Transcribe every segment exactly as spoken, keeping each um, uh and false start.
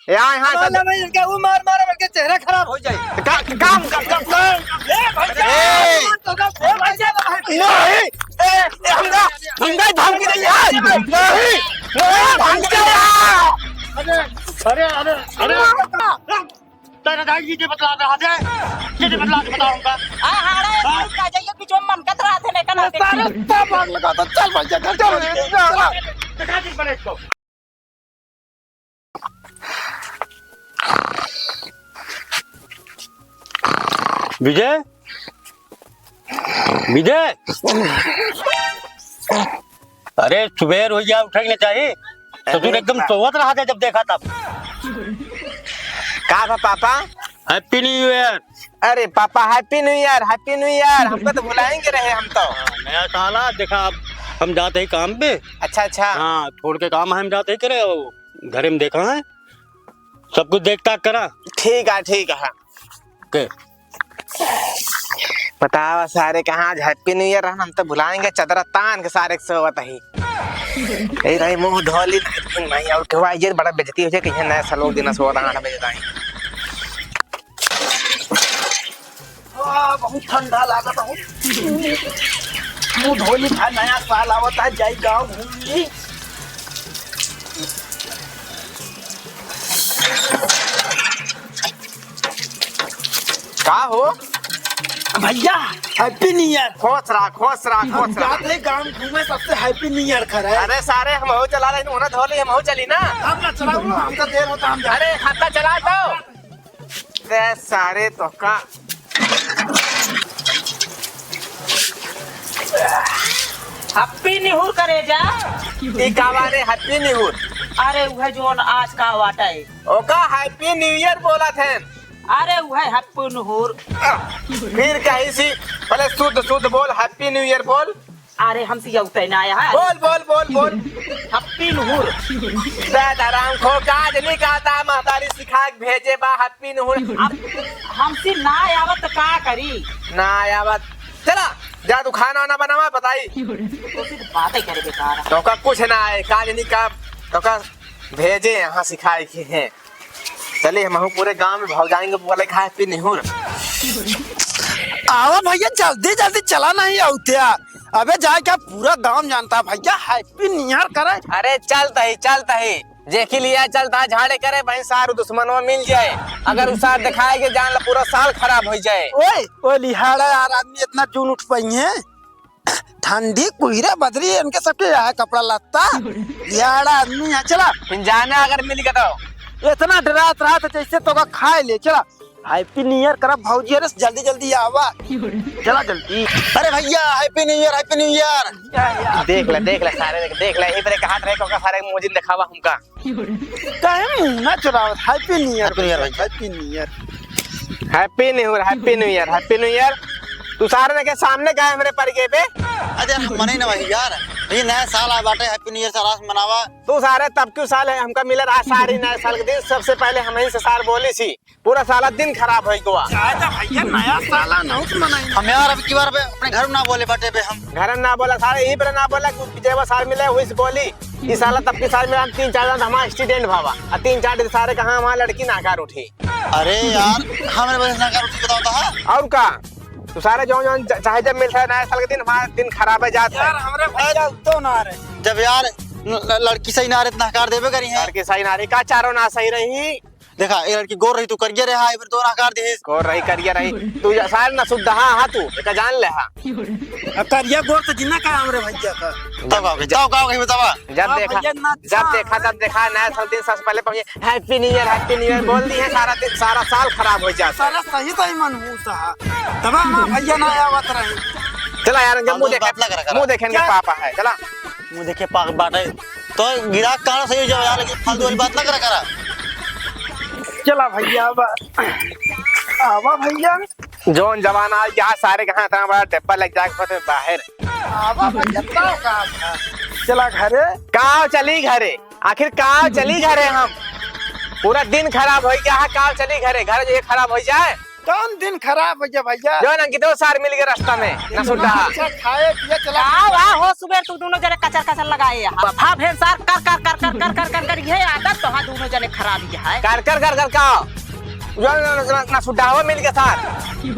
यहाँ, यहाँ हमारे सब भाई, इनका वो मार मार, इनके चेहरा खराब हो जाए। का-, काम कर, काम कर। ए, भैया, ए! तो का, ए, भैया, नहीं, ए, ए, हमरा, हमरा धमकी दे यार। नहीं, नहीं, धमकी दे यार। अरे, अरे, अरे, अरे। तेरे दाई जी के बतला रहा था, ये बतला के बताऊंगा। हाँ, हाँ, अरे, हाँ? का जाइए, बीच में मन कत रहा था, नहीं, कना सारे देखिए। तब आग लगा था, चल भैया, घर चल, चल। दिखा दी बड़े को। विजय, विजय, अरे सुबेर हो गया, उठे के ना चाही। ससुर अरे एकदम बा- सोवत रहा था जब देखा तब। का बा पापा? Happy New Year। अरे पापा, Happy New Year, Happy New Year। हमको तो भुलाएंगे रहे हम तो। हाँ, नया साल आ, देखा अब हम जाते ही काम पे। अच्छा, अच्छा। हाँ, छोड़ के काम हम जाते ही करे, वो घरे में देखा है, सब कुछ देख ताक करा। ठीक है, ठीक है। के? बतावा सारे कहाँ आज Happy New Year रहन, हम तो भुलाएंगे, चदरा तान के सारे के सोवत ही। ए रही मुंह धोली नहीं, और के भाई ये बड़ा बेइज्जती हो जाए कि ये नया साल दिन सोवत आठ बजे ताई। आ, बहुत ठंडा लागत हो। मुंह धोली था, नया साल आवत है, जाई गांव घूम ली। का हो? भैया, Happy New Year। खुश रहा, खुश रहा, हम खुश रहा। जात रहे गांव घूमे, सबसे Happy New Year करे। अरे सारे, हमहू चला रहे, उन्हें धो ली, हमहू चली ना। हम ना चलाओ, हमका देर होता, हम जा- अरे, खाता चला तो। बे सारे तो का। Happy निहुर करे जा। ई का बारे Happy निहुर? अरे उहे जोन आज का वाटे। ओका Happy New Year बोला थे। अरे उहे Happy निहुर। फिर कहीं सी, पहले शुद्ध शुद्ध बोल, Happy New Year बोल। अरे, हमसे यौते ना आया है। बोल, बोल, बोल, बोल। हप्पी नुहुर। दादा राम खो काज नहीं कहता, महतारी सिखा के भेजे बा हप्पी नुहुर। अब हमसे ना आवत त का करी? ना आवत। चला, जा तू खाना वाना बनावा, बताई। तो सिर्फ बातें करे बेकार। तोका कुछ ना आए, काज नहीं का, तोका भेजे यहाँ सिखाए के हैं। चले, हमहू पूरे गांव में भौजाइन के बोले खाए पी निहुर। आवा भैया, जल्दी जल्दी चला नहीं औत्या। अबे जाए क्या, पूरा गांव जानता भैया, Happy New Year करे। अरे चलता ही, चलता ही। जेकी लिया चलता है झाड़े करे, भाई सारू दुश्मनवा मिल जाए। अगर उ सार दिखाए के जान ला, पूरा साल खराब हो जाए। ओए, ओ लिहाड़ा यार, आदमी इतना जून उठ पाई है। ठंडी, कुहरा, बदरी, इनके सबके यहाँ कपड़ा लत्ता। लिहाड़ा आदमी यहाँ चला। फिर जाना अगर मिल गया तो। इतना डरात रहा तो जैसे तोका खाए ले। चला, Happy New Year करब भौजी, अरे जल्दी जल्दी आवा। चला जल्दी। अरे भैया, Happy New Year, Happy New Year। देख ले, देख ले, सारे देख, देख ले, यही पर एक हाथ रहे, तोका सारे मोजिन दिखावा हमका। काहे मुंह ना चुरावत? Happy New Year। Happy New Year भैया। Happy New Year। Happy New Year, Happy New Year, Happy New Year। तू सारे देखे सामने गए हमरे परिगे पे। अरे यार, हम मने ना भाई यार, ये नया साल आ बाटे, Happy New Year सारा मनावा। तू सारे तब क्यों साल है, हमका मिला रहा सारी नया साल के दिन, सबसे पहले हम ही से सार बोली सी, पूरा साला दिन खराब हो गवा। ज्यादा भैया नया साल आ, नहीं तो मनाई। हम यार अब की बार बे अपने घर में ना बोले बाटे बे हम। घर में ना बोला सारे, यही पर ना बोला, कुछ जेवा सार मिले, हुई से बोली। ई साला तब के साल में हम तीन चार जन हमारा accident भावा, और तीन चार दिन सारे कहाँ हमारा लड़की नाकार उठी। अरे यार, हमरे वजह से नाकार उठी बताओ तो, हाँ? और का? तू सारे जौन जौन च-, चाहे जब मिलता है नया साल के दिन, हमारा दिन खराब है जाता है। यार, हमरे भैया उत्तो ना रहे। जब यार ल-, ल-, लड़की सही ना रहे तो नाकार देबे करी है। लड़की सही ना रही, का चारों ना सही रही? देखा, ये लड़की गोर रही, तू करिया रहे, हाँ, ये फिर तो नाकार दे। गोर रही, करिया रही, तू या-, सारे ना शुद्ध, हाँ, हाँ, तू, एका जान ले, हाँ। अब करिया गोर तो जिन्ना का हमरे भैया का। तब आओगे, जाओ, आओगे, बतावा। जब हाँ, देखा, भैया, ना जब अच्छा। देखा, तब देखा, नया साल दिन सबसे पहले पहुंचे, Happy New Year, Happy New Year बोल दी है, सारा दिन, सारा साल खराब हो जाता है। सारा सही, सही मनहूस है। तब हमारा भैया ना आवत रहे। चला यार, जब मुंह फालतू देखे, बात ना करा करा। मुंह देखे इनके क्या? पापा है, चला। मुंह देखे पाक बाटे। तो गिराक कहाँ सही हो जावे यार, लेकिन फालतू वाली बात ना करा करा। चला भैया, अब आवा भैया। जौन जमाना आ गया, सारे कहाँ इतना बड़ा डब्बा लग जाए, बाहर। आवा भैया, बताओ का था? चला घरे। काव चली घरे? आखिर काव चली घरे हम? पूरा दिन खराब हो गया है, काव चली घरे? घर जो ये खराब हो जाए, कौन दिन खराब होइ गया भइया? जौन अंकितो सार मिल गए रास्ता में, नसुड्डा। अच्छा, खाए पिए चला। का वाह हो, सुबेर तू दुनो जने कचर कचर लगाए यहाँ। बफा भेंसार कर कर कर कर कर कर कर कर, ये आदत तो हाँ दुनो जने खराब ही है। कर कर कर कर का? जौन न, न, न, नसुड्डावा मिल गए सार।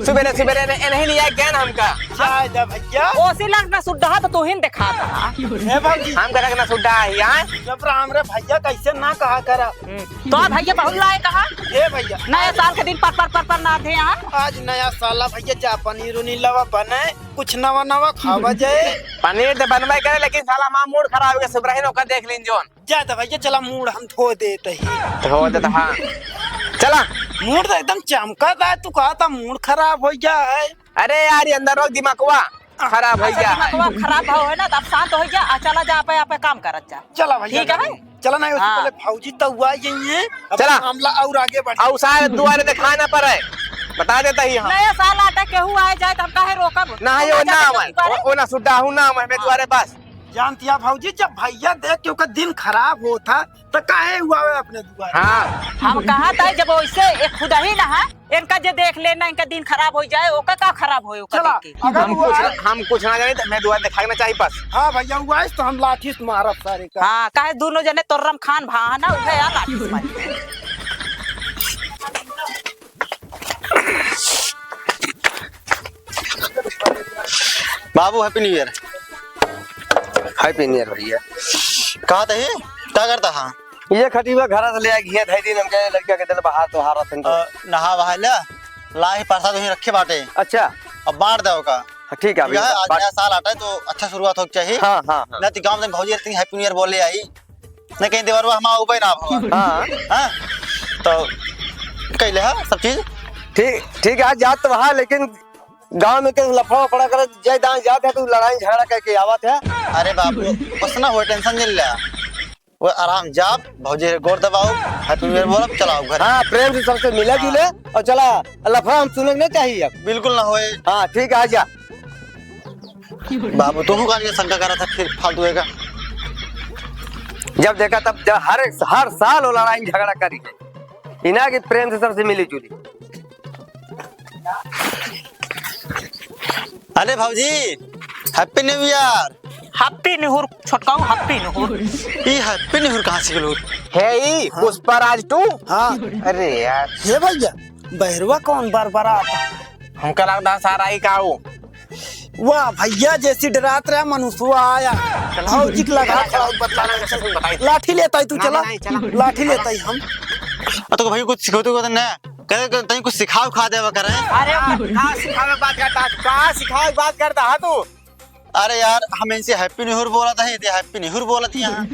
सुबेरे सुबेरे ने, इन्हीं लिया ज्ञान हमका। जाए दे भइया। ओसी लग नसुड्डा तो तू ही देखा था। ए भौजी। हम करा के नसुड्डा है यहाँ। जब राम रे भइया कैसे ना कहा करा। हम्म। तो भइया बहुत लाए कहा। ए भइया। नए साल के दिन पर पर पर पर ना दे यहाँ। आज नया साल भइया, जा पनीर उनीर लावा बने, कुछ नवा नवा खावा जाए। पनीर तो बनबे करे, लेकिन साला हमार मूड खराब हो गया, सुबह ही ओकर देख लीन जौन। जा तो भइया, चला मूड हम धो देत ही। धो देत, हाँ। चला। मूड तो एकदम चमकत है, तू कहा था मूड खराब हो गया है। अरे यार, ये अंदर रोक दिमागवा। खराब होइ अच्छा, गया है। दिमागवा खराब हो है ना, तो अब शांत हो गया, आ, चला जा, आपे, आपे काम करत जा। चला भइया, ठीक है? चला ना, उससे हाँ। पहले भौजी तो हुआ यही है, अब चला। मामला और आगे बढ़े। और सारे दुआरे दिखाए ना पड़े, बता देता ही हम। नया साल आटा केहू आए जाए तो हम काहे रोकब? ना, हम ये ना ना जाते आवे, दुआरे। वो, वो नसुड्डा हूँ ना, मैं हाँ। दुआरे बस। जानती है भौजी, जब भइया देख के ओकर दिन खराब होता, तो काहे हुआ है अपने दुआरे? हाँ। हम कहा था जब वैसे एक खुदा ही ना है, इनका जे देख लेना, इनका दिन खराब हो जाए, ओका का खराब होए, ओका चला, देख के। अगर हम वो कुछ आए ना, हम कुछ ना जाने, तो मैं दुआर दिखाना चाहिए बस। हाँ भइया, वो आइस तो हम लाठी से मारब सारे का। हाँ, काहे दुनो जने तोर्रम खान भा है ना, उहे आ लाठी से मारी। बाबू, Happy New Year। Happy New Year भइया। कहा तही? का करता हा? ये खटिया घर से ले आके घिया धई दिन हमके लड़का के दिल बहार तो हारा सन तो। अ, नहा वहा ले, लाई प्रसाद वहीं रखे बाटे। अच्छा। अब बांट दे ओका। हाँ, ठीक है, ठीक है, अभी आज बांट नया साल आता है तो अच्छा शुरुआत होके चाहिए। हाँ, हाँ, हाँ। नहीं तो गाँव में भौजी रहती Happy New Year बोले आई, नहीं कहीं देवरवा हमारा उबे ना भवा। हाँ। हाँ? तो कैले है सब चीज। ठीक, ठीक है, आज जात तो वहाँ, लेकिन गाँव में के लफड़ा वफड़ा करत, जय दान जात है, तू लड़ाई झगड़ा करके आवत है। अरे बाबू, बस ना हो, tension नहीं ले। वो आराम जाब, भौजी रे गोर दबाओ, Happy New Year बोलब, चलाओ घर। हाँ, प्रेम से सबसे मिला हाँ। जुले और चला, लफड़ा हम सुने के नहीं चाहिए अब। बिल्कुल ना होए। हाँ, ठीक है, आ जा। बाबू, तू काहे के शंका करा था फिर फालतू है का? जब देखा तब जब हर, हर साल वो लड़ाई झगड़ा करी है। इना की प्रेम से सबसे मिली जुली। अरे भौजी, Happy New Year। Happy निहुर छोटकाऊ, Happy निहुर। ई Happy निहुर कहाँ सीख लो? हे ई, हाँ। पुष्पा राज टू? हाँ। अरे यार। हे भैया, बहरवा कौन बरबरात? हमका लगता सारा ही का हो। वाह भैया, जैसी डरात रहा मनुष्य आया। चल, भौजी के लगा चल, खड़ा चल, बतला चल, रहा। चल, बताई। लाठी लेता ही तू, नहीं, चला। नहीं, चला। लाठी लेता ही हम। आ, तो भाई कुछ सिखाओ तो ना। कहे, कहे, तनी कुछ सिखाओ खा देवा करे। अरे, का सिखावे बात करता है? का सिखावे बात करता है तू? अरे यार, हम इनसे Happy निहुर बोला था, ये Happy निहुर बोला था यहाँ।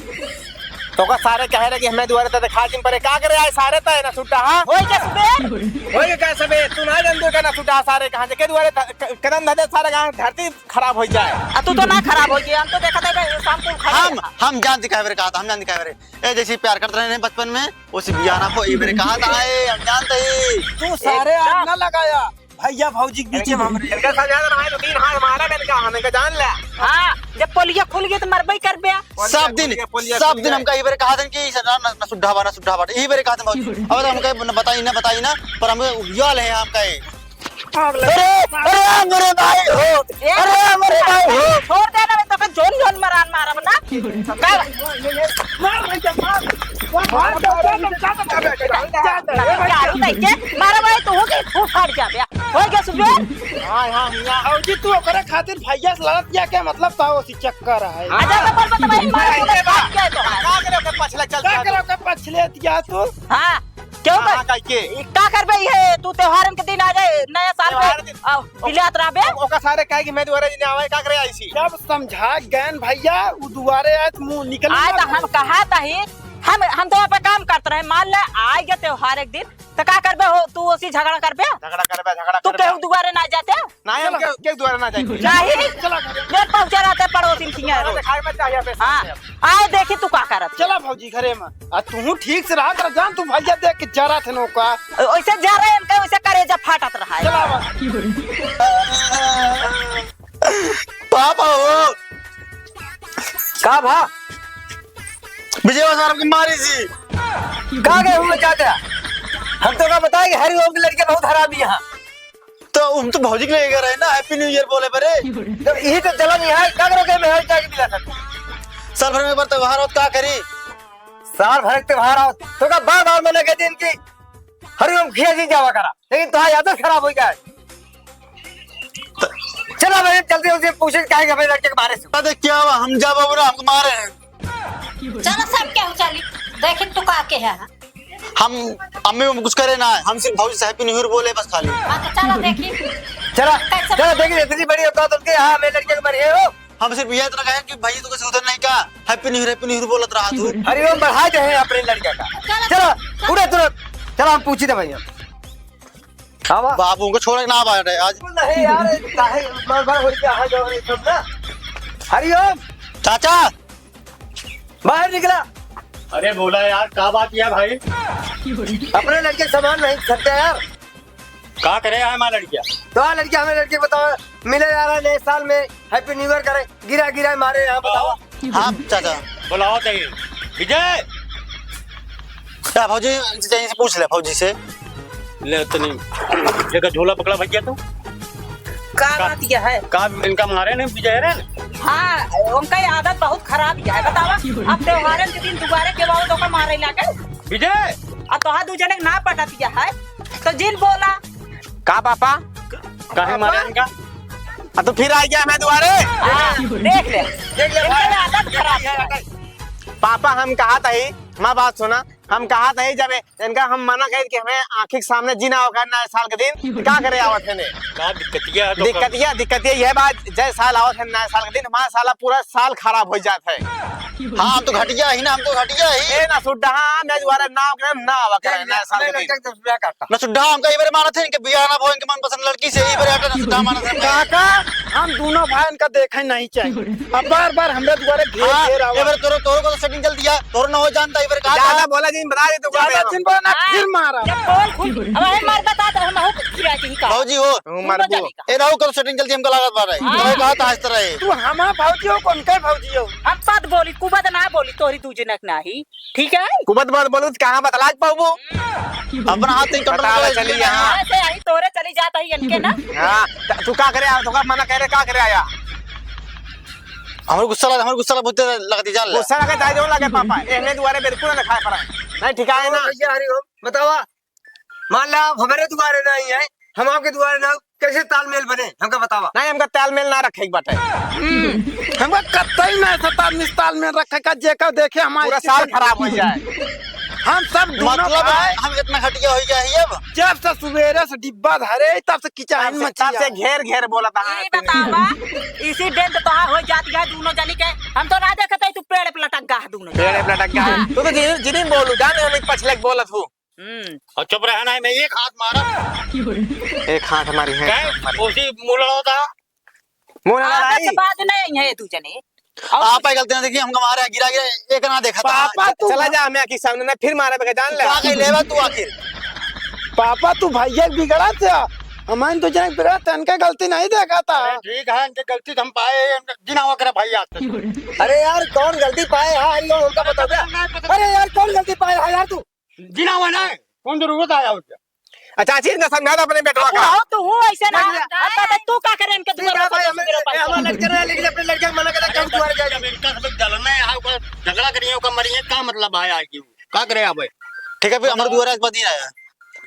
तो का सारे कह रहे कि हमें दुआरे ते दिखा दिन परे, का करे आए सारे ते नसुड्डा, हाँ? होई के सुबेर? होई के का सबे? तू ना जान दो का नसुड्डा सारे कहाँ से? के दुआरे त-, क-, कदम धरे सारे कहाँ धरती खराब हो जाए। आ, तू तो ना खराब हो गया, हम तो देखा था बे, शाम को खड़े हम, रहा। हम जानते कहे बेरे कहा था, हम जानते कहे बेरे। ए, जैसे प्यार करते रहे बचपन में, उसी बियाना को ई बेरे कहा था, ए, हम जानते ही। तू सारे एकदम। आग ना लगाया। भैया भौजी के बीच में हमरे। इनका सब याद रहा है, तो तीन हाथ मारा मैंने कहा, हमें का जान ले। हाँ, जब पोलिया खुल गई तो मरबे ही करबे। सब दिन, पोलिया, पोलिया सब खुल दिन गया। हमका ई बेरे कहा था कि सदा न, नसुड्डा बा, नसुड्डा बा। ई बेरे कहा था भौजी। अब तो हमका न बताई ना, बताई ना, पर हमका उबिया ले हमका ये। अरे, अरे, मेरे भाई हो। ए, अरे, मेरे भाई हो। छोड़ दे ना, तो का जोन जोन मरान मारब ना। का? मार भाई, मार। मार, मार, मार, मार, मार। दारू नहीं के, मारा भाई, तू हो के फूट फाट जाबे। हो गया सुबेर? हाँ, हाँ, हाँ। और जी तू ओकरे खातिर भैया से लड़त किया के मतलब का ओसी चक्कर है? अच्छा, तो पर बताइए, मार, अरे, मार, बा। क्या है तो? का करे ओकर पछले चल का करे ओकर पछले दिया तू? हाँ, क्यों हाँ, कर? हाँ, काहे के? ई का करबे ये? तू त्योहारन के दिन आ जाए, नया साल में, त्योहार दिन। आओ, बिलात रहबे। ओका सारे कहे कि मैं दुआरे दिन आवे, का करे आइसी? जब समझा गैन भैया, उ दुआरे आए तो मुंह निकल आए ना तो हम गए। कहा तही, हम, हम तो यहाँ पे काम करते रहे, मान ले, आ गया त्योहार एक दिन, तो का करबे हो, तू ओसी झगड़ा करबे? झगड़ा करबे, झगड़ा तू करबे। केहू दुआरे ना जाते? नहीं, हम चलो। केहू, केहू दुआरे ना जाए। नहीं। चला घर। ये पहुंचे रहते पड़ोसिन खिया चलो, रोज। दिखाई मत चाहिए बे हाँ। सामने अब। आए देखी तू का करत। चला भौजी घरे में। आ तू ठीक से रहा कर जान, तू भैया देख के जरा थे नौका। ओइसे जा रहे इनके, ओइसे करेजा फाटत रहा है। चला बस। पापा हो। का भा? विजय साहब की मारी जी। का गए हुए चाचा? हम तो का बताए कि हरि ओम के लड़के बहुत हरामी यहाँ। तो हम तो भौजी के लेके रहे ना, Happy New Year बोले परे। तो यही तो चलन यहाँ है, का करोगे, मैं हर जाके मिला सकता। साल भर में एक बार त्योहार होत, का करी? साल भर के त्योहार आओ, तो का बार बार मना कर दिन की हरि ओम खिया जी जावा करा, लेकिन तुम्हारी आदत खराब हो जाए। चलो भाई, चलते हैं, उनसे पूछे काहे के अपने लड़के के बारे से। अरे क्या हुआ, हम जा बाबू ना, हमको मारे हैं। चलो सब केहू चली, देखी तू का के है। हम, अम्मी, हम कुछ करे ना, हम सिर्फ भौजी से Happy New Year बोले बस खाली। हाँ, तो चलो देखी। चला, कैसे चला देखी, इतनी बड़ी औकात उनके, हाँ, मेरे लड़के के मरिए हो। हम सिर्फ ये इतना कहे कि भाई तू कैसे उधर नहीं का, Happy New Year, Happy New Year बोलत रहा तू। अरे वो बढ़ा दे हैं अपने लड़के का। चलो, चलो, चलो। उड़े तुरंत। चलो, हम पूछी थे भैया। हाँ, वाह। बाबू को छोड़े ना बाटे आज। नहीं यार, काहे बार बार हो गया, हाँ, जो ये सब ना। हरिओम। चाचा। बाहर निकला। अरे बोला यार, का बात किया भाई? अपने लड़के समान नहीं सकते यार। का करे आए माँ लड़किया? तो हाँ लड़किया, हमें लड़के बताओ, मिले जा रहे हैं नए साल में, Happy New Year करे, गिरा गिरा मारे यहाँ, बताओ। हाँ चाचा। बुलाओ तई। विजय। क्या भौजी, इनसे, इनसे पूछ ले भौजी से। ले तनी, जेकर झोला पकड़ा भैया तू। का का, बात यह है? का इनका मारे नहीं विजय रे? हाँ, उनका ये आदत बहुत खराब यह है, बतावा। अब त्योहारन के दिन दुबारे के बाबू तो मारे लागे। विजय। आ तोहा दू जने के ना पटत यह है, तो जिन बोला। का पापा? काहे मारे इनका? आ तो फिर आ गया मैं दुआरे। हाँ, देख ले। देख ले इनका भाई। ये आदत खराब है। पापा हम कहा था ही, हमार बात सुना, हम कहा था ही जब इनका हम मना करें कि हमें आँखी के सामने जीना होगा नए साल के दिन, का करे आवत है ने? का दिक्कतिया है तो दिक्कतिया, दिक्कतिया यह बात, जय साल आवत है नए साल के दिन, हमारा साला पूरा साल खराब हो जात है। हाँ, हम तो घटिया ही ना, हम तो घटिया ही। ए ना सुड्ढा, हाँ, मैं दुआरे ना आवा करे, ना आवा करे, देख, ना साल देख, के देख, दिन। देख, देख, देख, ना सुड्ढा, हमका इबरे मानत है, इनके बियाह ना भो, इनके मनपसंद लड़की से, इबरे हटे ना सुड्ढा मानत है। काका, हम दोनों भाई इनका देखे नहीं चाहिए। अब बार-बार हमरे दुआरे घेर, हाँ, घेर आवा। इबरे तोरो, तोरो को तो setting चल दिया, तोरो ना हो जानता, इबरे कहा ज्यादा था? बोला जी, बता दे तो ज्यादा बोले। चिन बोला ना, हाँ, फिर मारा। जब बोल खुल, अब है मार बता दे, हम हो गिरा के ही कहा। भौजी हो। तू हूँ, मरबू। मजा नहीं ए, रहू करो setting जल्दी, हमका लागत बाटे। हाँ। तू कहा था इस तरह है। तू हमार भौजी हो, कौन के भौजी हो? हम पद बोली, कुबद ना बोली, तोहरी दू जनक नाही। ठीक है? कुबद मत बोलू, तो कहाँ बतलाक पाऊबू? अपना हाथ नहीं control बता, करे, चली इसलिए यहाँ। ऐसे आई तोरे चली जात ही इनके ना। हाँ, त-, तू का करे आया? तोका मना करे, का करे आया? हमर गुस्सा लग, हमर गुस्सा लग, बहुत लग दी जान ले। गुस्सा लगे, चाहे जो लगे पापा, एहने दुआरे बिल्कुल ना खाए पड़े। नहीं, ठीक है ना? भैया, हरि ओम, बतावा। मान ला, आप हमरे दुआरे ना आई हैं, हम आपके दुआरे ना, कैसे तालमेल बने, हमका बतावा। नहीं, हमका तालमेल ना रखे के बाटे। हम्म, हमका कतई ना ऐसा तालमेल, तालमेल रखे का, जेकर देखे हमारी पूरा साल खराब हो जाए। हम सब दोनों मतलब भाई हम इतना घटिया हो गया है अब। जब से सुबेरे से डिब्बा धरे, तब से किचाइन तब से, मची तब से है। घेर घेर बोला था। ये बतावा, इसी डेंट तो हो जाती है दोनों जनी के। हम तो ना देखते तू पेड़ पे लटक गा दोनों। पेड़ पे लटक गा। हाँ। तू तो जिन, जिन बोलू, जाने हमें पछले बोलत हूँ। हम्म। और चुप रहना है, मैं एक हाथ मारा। एक हाथ हमारी है। क्या? उसी मुंह लड़ाओ था। मुंह ना आदत लड़ाई। बात नहीं है तू जने। और आप ही गलती ना देखिए, हमका मारे, गिरा, गिरा, एक ना देखा था। पापा तू चला जा, मैं आखिर सामने ना फिर मारे बगैर जान ले। क्या कह लेवा तू आखिर? पापा तू भैया के बिगड़ा थे, हमारे तो जने बिगड़ा थे, इनका गलती नहीं देखा था। अरे ठीक है, इनके गलती तो हम पाए हैं, इनका जिना हुआ करे भाई आज तक। अरे यार, कौन गलती पाए है? अरे उनका बता दे। अरे यार, कौन गलती पाए है यार तू? जिना हुआ ना, कौन जरूरत आया उसका? अच्छा, चाची, इनका समझा दो अपने बेटवा का। आओ, तू हो ऐसे ना। नहीं, नहीं। अब बता, तू का करे इनके ठीक दुआरे है भाई, पर हमें, मेरे पास? हमारा लड़का ना, लेकिन अपने लड़के को मना करता, क्यों दुआरे जाएगा? जब इनका सब जलना है, हाँ, ऊपर झगड़ा करिए, ऊपर मरिए, का मतलब है आगे? का करे आप? ठीक है, फिर हमारे दुआरे आज बदी आया।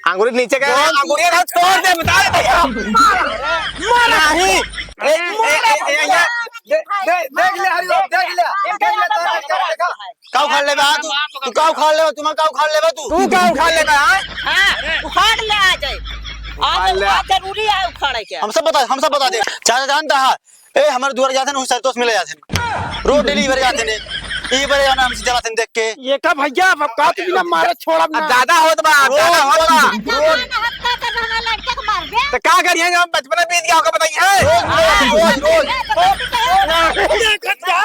आंगुरी नीचे का, बोल। आंगुरी ना छोड़ दे, बता दे भैया। मार। नहीं। ए, ए, ए, ए, ए, ये दे-, दे-, देख ले हरिओम, देख ले, देख ले, तोरा लड़का देखा। का उखाड़ लेबे, हाँ, तू, तू का उखाड़ लेबे, तू का उखाड़ लेबे तू? तू का उखाड़ लेबे, हाँ? हाँ, उखाड़ ले आ जाए। आज, उखाड़ ले। आज जरूरी है उखाड़े के। हम सब बता, हम सब बता दे। चाचा जानता है, ए, हमारे दुआर जाते हैं, उस संतोष मिले जाते हैं। रोज डेली इधर जाते हैं। ई बार जाना हमसे जलाते हैं देख के। ये का भैया, अब औकात भी ना मारे, छोड़ब ना। अब ज्यादा होत बा, अब ज्यादा होत बा। रोज। हत्या कर रहा लड़के को मार दे। तो का करिए, हम बचपन में बीत गया होगा, बताइए। रोज, रोज, रोज, रोज। देखत जा,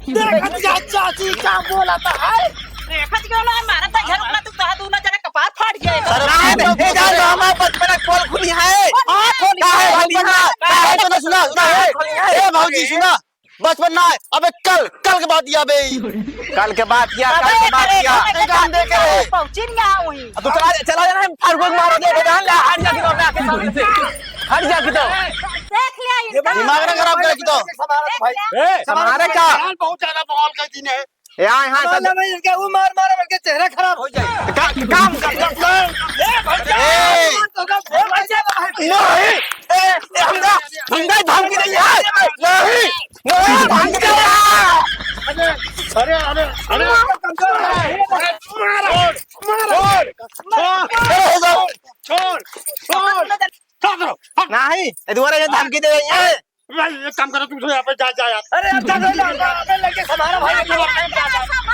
देखत जा, चाची का बोला था, है? देखत क्यों ना, मारा था, घर वाला तू कहा, दोनों जने कपार फाट गया है। सर, नहीं, नहीं, नहीं, जान दो, हमारा बचपन में पोल खुली है। हाँ, खोली काहे है। खोली है? काहे तो ना सुना, सुना है। खोली है। ए, भौजी, सुना। बचपन ना है। अबे, कल, कल के बात या बे। कल के बात या, कल के बात या। अबे, काम देखे। पहुंची नहीं आ वहीं। अब तू चला, चला जाना है, फारूक मारो दे, बेटा, ले, हट जा, तू अपने आके सामने से। हट जा कितो। देख लिया इनका। दिमाग ना खराब करे कितो। देख लिया। ए, हमारे का? बहुत ज्यादा बवाल कर दी ने। यहाँ, यहाँ सब। साला भाई, इनका वो मार मार, इनके चेहरा खराब हो जाए। का-, काम कर, काम कर। ए, भैया, ए। तो का, ए, भैया, नहीं, ए, ए, हमका, हमका धमकी दे यार। नहीं, नहीं, धमकी दे यार। अरे, अरे, अरे, अरे। छोड़, छोड़, छोड़, छोड़, छोड़, छोड़, छोड़, छोड़। नहीं, ये दोबारा ये धमकी दे रही है। भाई, एक काम करो, तुम तो यहाँ पे जा, जा यार। अरे, अब जा, जा, जा, जा, अबे लड़के से हमारा भाई,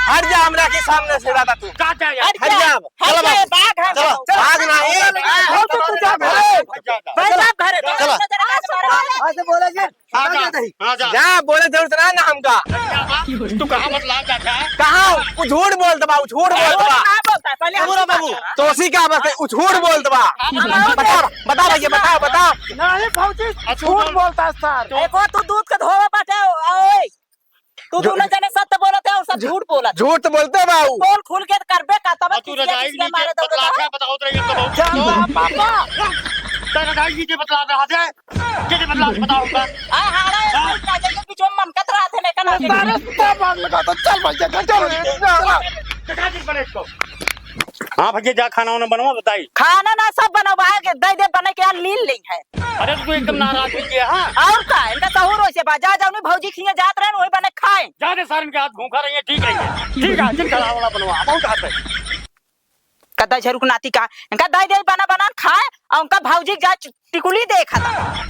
हट जा हमरा के सामने से दादा तू। जा, जा यार। हट जा। हट जा अब। हट चलो जा, बाबू। बाघ है चलो, बाबू। बाघ नहीं। हो तो तू जा घरे। जा, जा। भाई साहब घरे। चलो। आज से बोला जी। हाँ, जा। जा, जा। हाँ, जा। जा, बोले जरूरत ना, ना हमका। जा, जा, जा। तू कहाँ बतला जा, जा। कहाँ? वो झूठ बोलत बा, वो झूठ बोलत बा। कहाँ बोलता है? पहले हमको बाबू, बता। तोसी का बस, वो झूठ बोलत बा। हाँ, बता, बता। बता, बता भैया, बता, बता। नहीं भौजी, अच्छा, झूठ बोल। बोलता है सर। एको तू दूध के धोवे बाटे, ओए। तू जो दोनों जने सत्य बोलत है और सब झूठ बोलत है। झूठ तो बोलते बा उ। बोल खुल के करबे का, तब और तू किसिया रजाई किसिया नीचे मारे दौड़त बतला है। के बताओ तो ये तो बहुत जा बा-, पापा। तो रजाई नीचे बतला रहा है। के बतला बताओ का? आ, हाड़ा ये हाँ। कुछ ना जाइए, बीच में मनकत रहा थे, लेकिन अरे, सारे तो मार लगा तो चल भैया, घर चल। चल। दिखा दे बड़े इसको। हाँ भैया, जा खाना वाना बनवा बताई। खाना ना सब बनवा के दे दे, बने के यार लील ले है। अरे तू एकदम नाराज हो गया, हाँ? और का? इनका सहूर वैसे बा, जा, जा, उन्हीं भौजी खिया जात रहे, वही बने खाए। जा दे सारे इनके हाथ भूखा रही है, ठीक रही है। ठीक है, जिन खाना वाला बनवा, बहुत हाथ है। कदा झरुक नाती का, इनका दे दे बना बना खाए, और उनका भौजी जा चु-, टिकुली देखा था।